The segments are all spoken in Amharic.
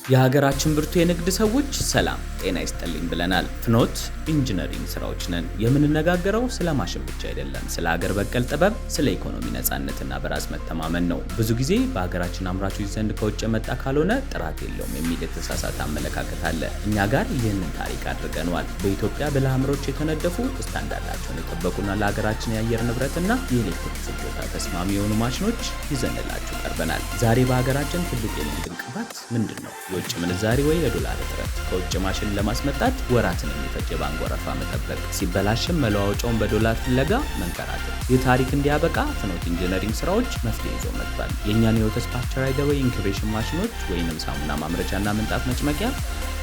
የሀገራችን ብርቱ የንግድ ሰዎች፣ ሰላም ጤና ይስጥልኝ ብለናል። ፍኖት ኢንጂነሪንግ ስራዎች ነን። የምንነጋገረው ስለ ማሽን ብቻ አይደለም፣ ስለ ሀገር በቀል ጥበብ፣ ስለ ኢኮኖሚ ነጻነትና በራስ መተማመን ነው። ብዙ ጊዜ በሀገራችን አምራቾች ዘንድ ከውጭ የመጣ ካልሆነ ጥራት የለውም የሚል የተሳሳተ አመለካከት አለ። እኛ ጋር ይህንን ታሪክ አድርገነዋል። በኢትዮጵያ ብልህ አእምሮች የተነደፉ፣ ስታንዳርዳቸውን የጠበቁና ለሀገራችን የአየር ንብረትና የኤሌክትሪክ ፍጆታ ተስማሚ የሆኑ ማሽኖች ይዘንላችሁ ቀርበናል። ዛሬ በሀገራችን ትልቁ የንግድ እንቅፋት ምንድን ነው? የውጭ ምንዛሪ ወይ የዶላር እጥረት፣ ከውጭ ማሽን ለማስመጣት ወራትን የሚፈጅ የባንክ ወረፋ መጠበቅ፣ ሲበላሽም መለዋወጫውን በዶላር ፍለጋ መንከራተት። ይህ ታሪክ እንዲያበቃ ፍኖት ኢንጂነሪንግ ስራዎች መፍትሄ ይዞ መጥቷል። የእኛን የወተት pasteurizer ወይ incubation ማሽኖች ወይንም ሳሙና ማምረቻና ምንጣፍ መጭመቂያ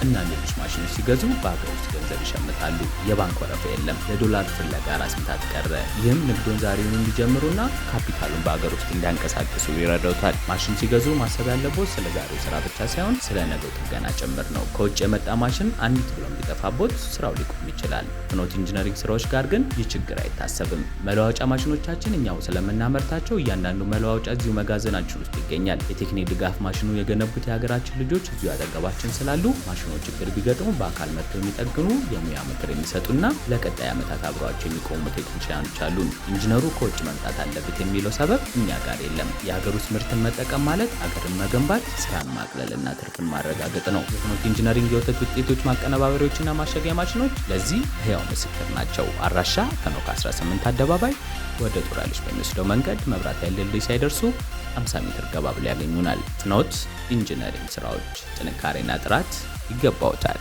እና ሌሎች ማሽኖች ሲገዙ በሀገር ውስጥ ገንዘብ ይሸምታሉ። የባንክ ወረፋ የለም። ለዶላር ፍለጋ ራስ ምታት ቀረ። ይህም ንግዶን ዛሬውን እንዲጀምሩና ካፒታሉን በሀገር ውስጥ እንዲያንቀሳቅሱ ይረዳውታል። ማሽን ሲገዙ ማሰብ ያለቦት ስለ ዛሬው ስራ ብቻ ሳይሆን ስለ ነገው ጥገና ጭምር ነው። ከውጭ የመጣ ማሽን አንዲት ብሎን ቢጠፋቦት ስራው ሊቆም ይችላል። ፍኖት ኢንጂነሪንግ ስራዎች ጋር ግን ይህ ችግር አይታሰብም። መለዋወጫ ማሽኖቻችን እኛው ስለምናመርታቸው እያንዳንዱ መለዋወጫ እዚሁ መጋዘናችን ውስጥ ይገኛል። የቴክኒክ ድጋፍ ማሽኑ የገነቡት የሀገራችን ልጆች እዚሁ አጠገባችን ስላሉ ማሽኖ ችግር ቢገጥሙ በአካል መጥተው የሚጠግኑ፣ የሙያ ምክር የሚሰጡና ለቀጣይ ዓመታት አብረዋቸው የሚቆሙ ቴክኒሽያኖች አሉን። ኢንጂነሩ ከውጭ መምጣት አለበት የሚለው ሰበብ እኛ ጋር የለም። የሀገር ውስጥ ምርትን መጠቀም ማለት ሀገርን መገንባት፣ ስራን ማቅለልና ትርፍን ማረጋገጥ ነው። የፍኖት ኢንጂነሪንግ የወተት ውጤቶች ማቀነባበሪያዎችና ማሸጊያ ማሽኖች ለዚህ ህያው ምስክር ናቸው። አድራሻ ከኖክ 18 አደባባይ ወደ ጦር ኃይሎች በሚወስደው መንገድ መብራት ኃይል ድልድይ ሳይደርሱ 50 ሜትር ገባ ብለው ያገኙናል። ፍኖት ኢንጂነሪንግ ስራዎች፣ ጥንካሬና ጥራት ይገባውታል።